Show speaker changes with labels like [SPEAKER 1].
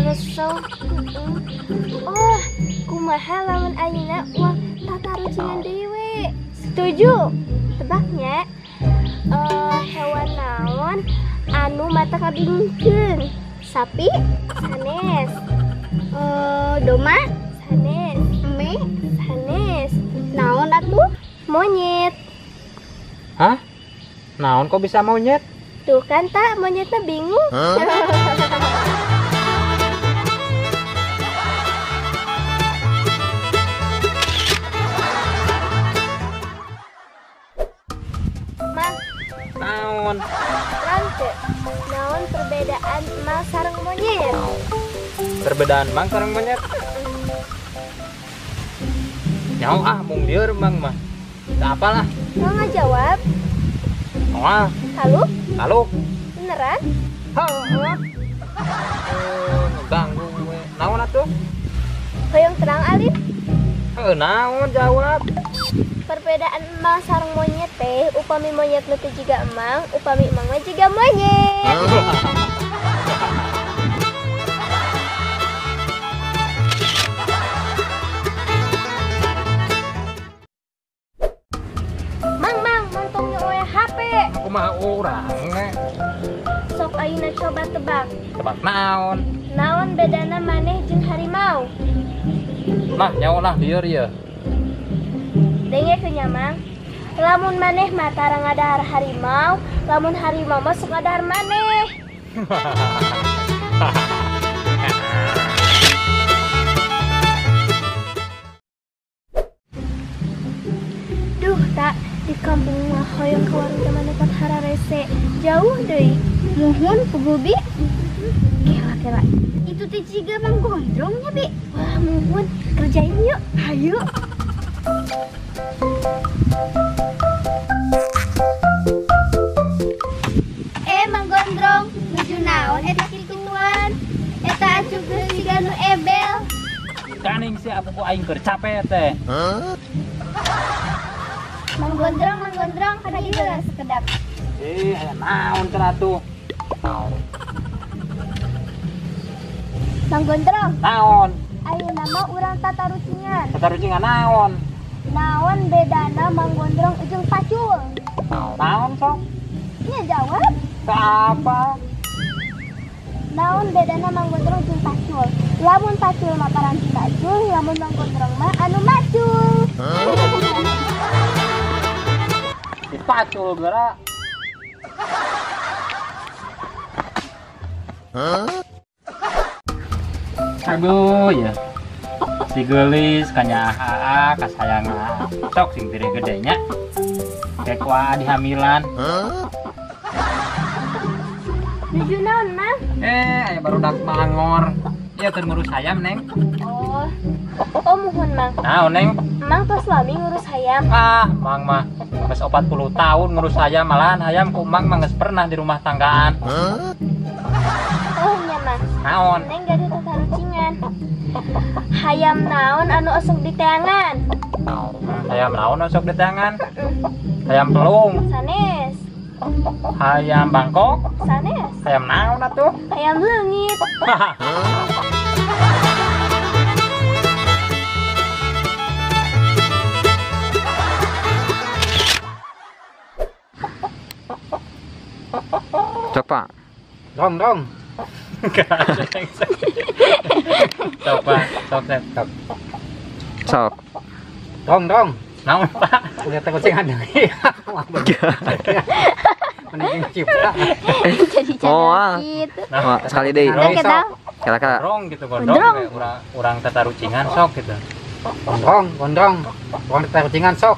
[SPEAKER 1] Resau. Oh, kumaha lamun ayeuna uang tatarucingan deui we. Setuju? Tebaknya hewan naon anu mata kabingungkeun? Sapi? Sanes. Domba? Sanes. Embe? Sanes. Naon atuh? Monyet.
[SPEAKER 2] Hah? Naon kok bisa monyet?
[SPEAKER 1] Tuh kan tak, monyetnya bingung. Huh? Mang.
[SPEAKER 2] Naon?
[SPEAKER 1] Rante. Naon perbedaan mang sareng monyet?
[SPEAKER 2] Perbedaan mang sareng monyet? Nyaho ah, mung lieur mang mah. Teu apalah.
[SPEAKER 1] Mau nggak jawab?
[SPEAKER 2] Moal.
[SPEAKER 1] Halu?
[SPEAKER 2] Halu.
[SPEAKER 1] Beneran?
[SPEAKER 2] Heuh. Ganggu we. Naon atuh?
[SPEAKER 1] Hoyong terang alit.
[SPEAKER 2] Heuh, naon jawab?
[SPEAKER 1] Perbedaan emang sareng monyet teh, upami monyet nu teu jiga emang, upami emang mah jiga monyet. Mang, mang, mantong nyoe HP.
[SPEAKER 2] Kumaha urang we?
[SPEAKER 1] Sok ayeuna coba tebak.
[SPEAKER 2] Tebak naon?
[SPEAKER 1] Naon bedana maneh jeung harimau?
[SPEAKER 2] Nah, nyaho lah lieur ieu.
[SPEAKER 1] Denge nya mang. Lamun maneh mah tara ngadahar harimau, lamun harimau mah sok ngadahar maneh. Duh, tak di kampung mah hoyong ka warung teh manepat hararese. Jauh deui. Muhun puguh bi. Kela kela. Itu teh jiga Mang Gondrongnya bi. Wah, muhun kerjain yuk. Hayu. Mang Gondrong, nuju naon eta kituan? Eta acuk geus siga nu ebel.
[SPEAKER 2] Kaning sia ku aing keur capek teh.
[SPEAKER 1] Mang Gondrong, Mang Gondrong, kana ieu lah sekedap.
[SPEAKER 2] Aya naon cenah atuh?
[SPEAKER 1] Mang Gondrong.
[SPEAKER 2] Naon?
[SPEAKER 1] Ayeuna mah urang tatarucingan.
[SPEAKER 2] Tatarucingan naon?
[SPEAKER 1] Naon bedana Mang Gondrong jeung pacul?
[SPEAKER 2] Naon sok?
[SPEAKER 1] Nya jawab.
[SPEAKER 2] Apa?
[SPEAKER 1] Naon bedana Mang Gondrong jeung pacul? Lamun pacul mah paranti pacul, lamun Mang Gondrong mah anu macul.
[SPEAKER 2] Dipacul geura. Aduh ya. Si geulis kanyaha kasayang sok sing tiri gedenya. Kayak kuah dihamilan.
[SPEAKER 1] Nuju naon, Mang?
[SPEAKER 2] Aya barudak mangor. Ieu keur ngurus hayam, Neng.
[SPEAKER 1] Oh. Oh, muhun, Mang.
[SPEAKER 2] Naon, Neng?
[SPEAKER 1] Mang tos lami ngurus hayam.
[SPEAKER 2] Ah, Mang mah geus 40 tahun ngurus hayam, malahan hayam ku Mang mah geus pernah di rumah tanggaan.
[SPEAKER 1] Oh, nya, Mang.
[SPEAKER 2] Naon?
[SPEAKER 1] Neng gaduh tatarucingan. Hayam naon anu osok di teangan?
[SPEAKER 2] Hayam naon osok di teangan? Hayam pelung.
[SPEAKER 1] Sanes.
[SPEAKER 2] Hayam Bangkok.
[SPEAKER 1] Sanes.
[SPEAKER 2] Hayam naon atuh?
[SPEAKER 1] Hayam leungit.
[SPEAKER 3] Coba.
[SPEAKER 2] Dong dong. Coba, sok sok.
[SPEAKER 3] Sok.
[SPEAKER 2] Dong dong. Naon, Pak? Udah teh kucing ada. Mending cipta.
[SPEAKER 1] Jadi
[SPEAKER 3] oh,
[SPEAKER 1] gitu.
[SPEAKER 3] Nah, sekali deh. Kela-kela.
[SPEAKER 2] Gondrong gitu, gondrong urang tatarucingan sok gitu. Gondrong, gondrong. Urang tatarucingan sok.